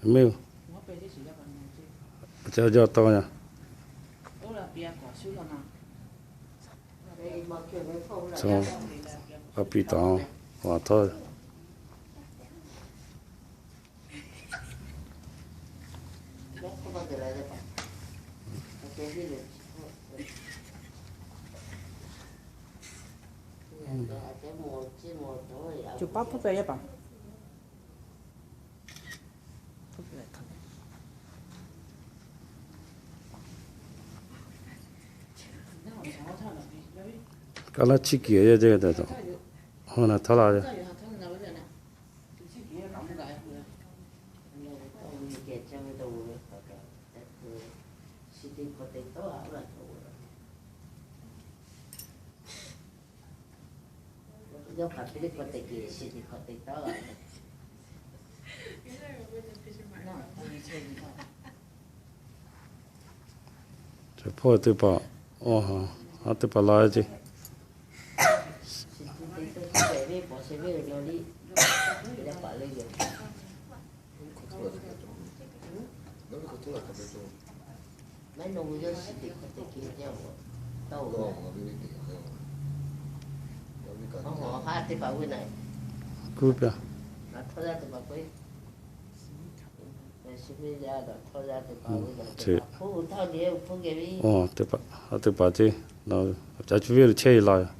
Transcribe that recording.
Meuˇ, ca jaw taw yaˇ. A piˇ taˍ, a htawˇ. Cuˬ paˉ hpuˇ pehˍ yaˇ paˍ. Kaꞈ laˇ chiˇ kiˬ yaˇ jehˇ tehꞈ taˍ, hawˇ na htaˇ laˇ ve. Hpawˇ teˇ hpaˍ, a, a teˇ hpaˍ la ceˇ. Kuˇ pyaˇ. Teˇ hpaˍ, a teˇ hpaˍ ceˇ, ca cuˇ ve lo chehˇ e la yoˬ.